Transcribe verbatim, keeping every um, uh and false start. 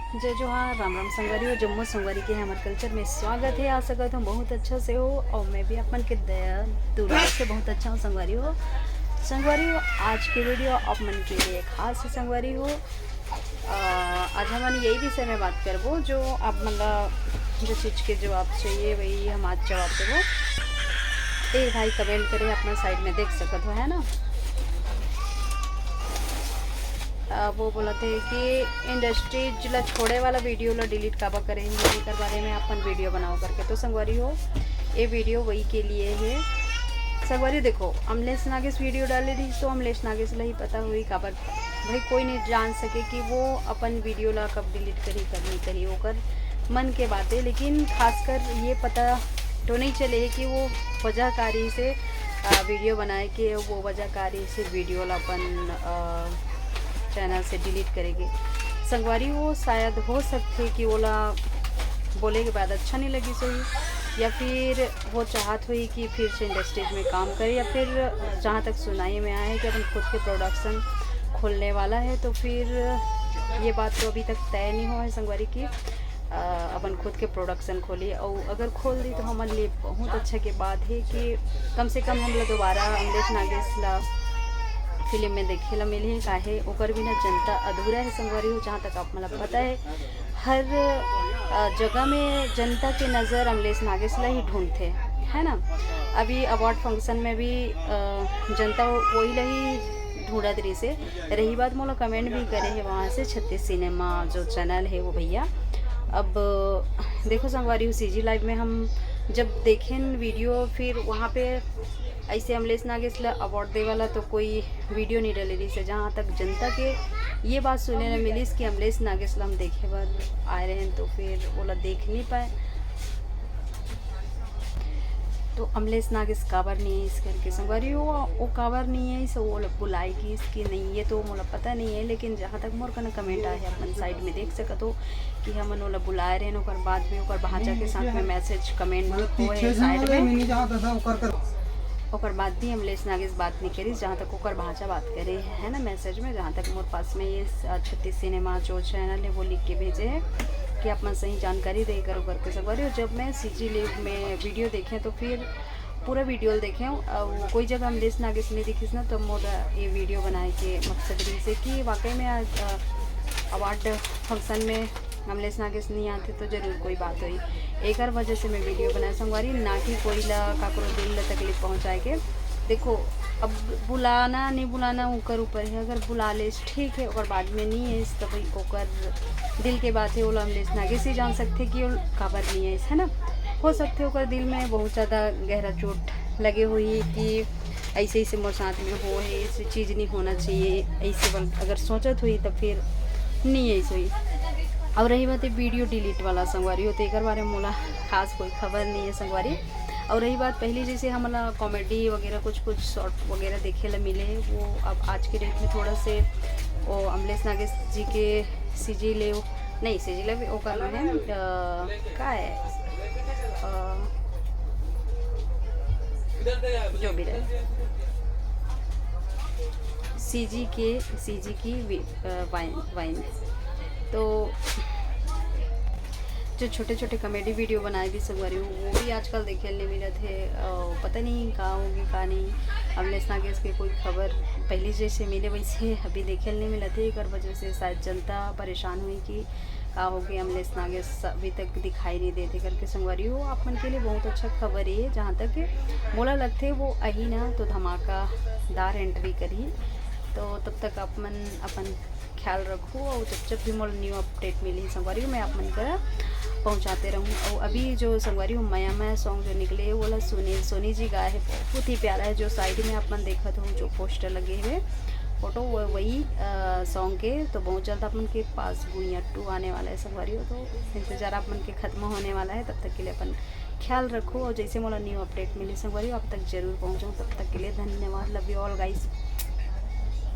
जय जोहार, राम राम संगवारी हो, जम्मो संगवारी के हमर कल्चर में स्वागत है। आशा करत हूँ बहुत अच्छा से हो और मैं भी अपन के दया दुलार से बहुत अच्छा हूँ संगवारी हो। संगवारी हो, आज के वीडियो आप मन के लिए खास है संगवारी हो। अ, आज हमन यही विषय में बात करबो जो आप मन ला, जो चीज के जवाब चाहिए वही हम आज जवाब देबो। एक भाई कमेंट करे, अपना साइड में देख सकत हो, है ना। अ, वो बोलत हे कि इंडस्ट्रीज ला छोड़े वाला वीडियो ला डिलीट काबर करे हे, एकर बारे में अपन वीडियो बनाओ करके। तो संगवारी हो, ये वीडियो वही के लिए है। संगवारी देखो, अमलेश नागेश वीडियो डाले रही तो अमलेश नागेश ला ही पता हुई काबर। भाई कोई नहीं जान सके कि वो अपन वीडियो ला कब डिलीट करी, कब नहीं करी, ओकर मन के बात है। लेकिन खासकर ये पता तो नहीं चले है कि वो वजह का रही से, आ, वीडियो बनाए के वो वजह का रही से वीडियो ला अपन, आ, चैनल से डिलीट करेगी। संगवारी वो शायद हो सकते कि ओला बोले के बाद अच्छा नहीं लगी सही, या फिर वो चाहत हुई कि फिर से इंडस्ट्रीज में काम करे, या फिर जहाँ तक सुनाई में आया है कि अपन खुद के प्रोडक्शन खोलने वाला है। तो फिर ये बात तो अभी तक तय नहीं हुआ है संगवारी की, अ, अपन खुद के प्रोडक्शन खोली और अगर खोल दी तो हमन लिए बहुत अच्छा के बात है कि कम से कम हम लोग दोबारा अमलेश नागेश ला फिल्म में देखे ला मिली है। काहे ओकर बिना जनता अधूरा है संगवारी हो, जहाँ तक आप मतलब पता है। हर, अ, जगह में जनता के नज़र अमलेश नागेश ला ही ढूंढते, है ना। अभी अवार्ड फंक्शन में भी, अ, जनता वही ला ही ढूंढत रही से। रही बात मोला कमेंट भी करे है वहाँ से छत्तीस सिनेमा जो चैनल है वो भैया। अब देखो संगवारी हो, सीजी लाइव में हम जब देखें वीडियो, फिर वहाँ पे ऐसे अमलेश नागेश ला अवार्ड दे वाला तो कोई वीडियो नहीं डले रही से, जहाँ तक जनता के ये बात सुने ला मिलिस कि अमलेश नागेश ला हम देखे बर आए रहे तो फिर ओला देख नहीं पाए। तो अमलेश नागेश काबर नहीं है इस करके संगवारी हो, वो काबर नहीं है इस, वो लोग बुलाएगी इसकी नहीं, ये तो मोला पता नहीं है। लेकिन जहाँ तक मोर कना कमेंट आए है अपन साइड में देख सकत हो कि हमन ओला बुलाए रहे, ओकर बाद भी ओकर भांचा के साथ में मैसेज कमेंट होए है साइड में। ओकर बाद भी अमलेश नागेश बात नहीं करी, जहाँ तक ओकर भांचा बात करे है ना मैसेज में, जहाँ तक मोर पास में ये, अ, छत्तीस सिनेमा जो चैनल है वो लिख के भेजे है कि आप मन सही जानकारी दे करो करके संगवारी हो। जब मैं सीजी लाइव में वीडियो देखे तो फिर पूरा वीडियो ल देखे हूँ, अउ कोई जगह अमलेश नागेश नहीं दिखिस ना, तो मोर ये वीडियो बनाए के मकसद रही से कि वाकई में आज, अ, अवार्ड फंक्शन में अमलेश नागेश नहीं आते तो जरूर कोई बात हुई। एकर वजह से मैं वीडियो बनाए संगवारी, ना कि कोई ला काकरो दिल ला तकलीफ पहुँचाए के। देखो, अब बुलाना नहीं बुलाना ओकर ऊपर है, अगर बुला ले ठीक है, ओकर बाद में नहीं है तो भाई ओकर दिल के बात है, ओला अमलेश नागेश ही जान सकते कि वो काबर नहीं है, है ना। हो सकते ओकर दिल में बहुत ज़्यादा गहरा चोट लगे हुई है कि ऐसे ऐसे मोर साथ में हो है, ऐसे चीज़ नहीं होना चाहिए, ऐसे बन-, अगर सोचत हुई तो फिर नहीं ऐसे हुई। और रही बात है वीडियो डिलीट वाला संगवारी हो, तो एकर बारे में मोला खास कोई खबर नहीं है संगवारी। और रही बात पहली जैसे हमला कॉमेडी वगैरह कुछ कुछ शॉर्ट वगैरह देखे ला मिले, वो अब आज के डेट में थोड़ा से वो अमलेश नागेश जी के सीजी लाइव, नहीं सीजी लाइव वो करना है, अ, का है, अ, जो भी रहे, सीजी के, सीजी की वि-, अ, वाइन, वाइन। तो जो छोटे छोटे कॉमेडी वीडियो बनाए भी संगवारी हो, वो भी आजकल देखे नहीं मिलत है। अ, पता नहीं का होगी का नहीं। अमलेश नागेश के कोई खबर पहली जैसे मिले वैसे अभी देखे नहीं मिलत है। एकर वजह से शायद जनता परेशान हुई कि का होगी, अमलेश नागेश अभी तक दिखाई नहीं देते करके संगवारी हो। आप मन के लिए बहुत अच्छा खबर है, जहाँ तक मोला लगते वो अही ना तो धमाकादार एंट्री करी। तो तब तक आप मन अपन ख्याल रखो और जब जब भी मोला न्यू अपडेट मिली संगवारी हो, मैं आप मन करा पहुँचाते रहूँ। और अभी जो संगवारी हो मया मया सॉन्ग जो निकले है, वो ला सुनील सोनी जी गाए है, बहुत ही प्यारा है। जो साइड में आप मन देखत हो जो पोस्टर लगे हुए फोटो, वो वही, अ, सॉन्ग के। तो बहुत जल्द आप मन के पास गुड़िया टू आने वाला है संगवारी हो, तो इंतज़ार आप मन के खत्म होने वाला है। तब तक के लिए अपन ख्याल रखो और जैसे मोला न्यू अपडेट मिली संगवारी हो, आप तक जरूर पहुँचाऊँ। तब तक के लिए धन्यवाद, love you all guys।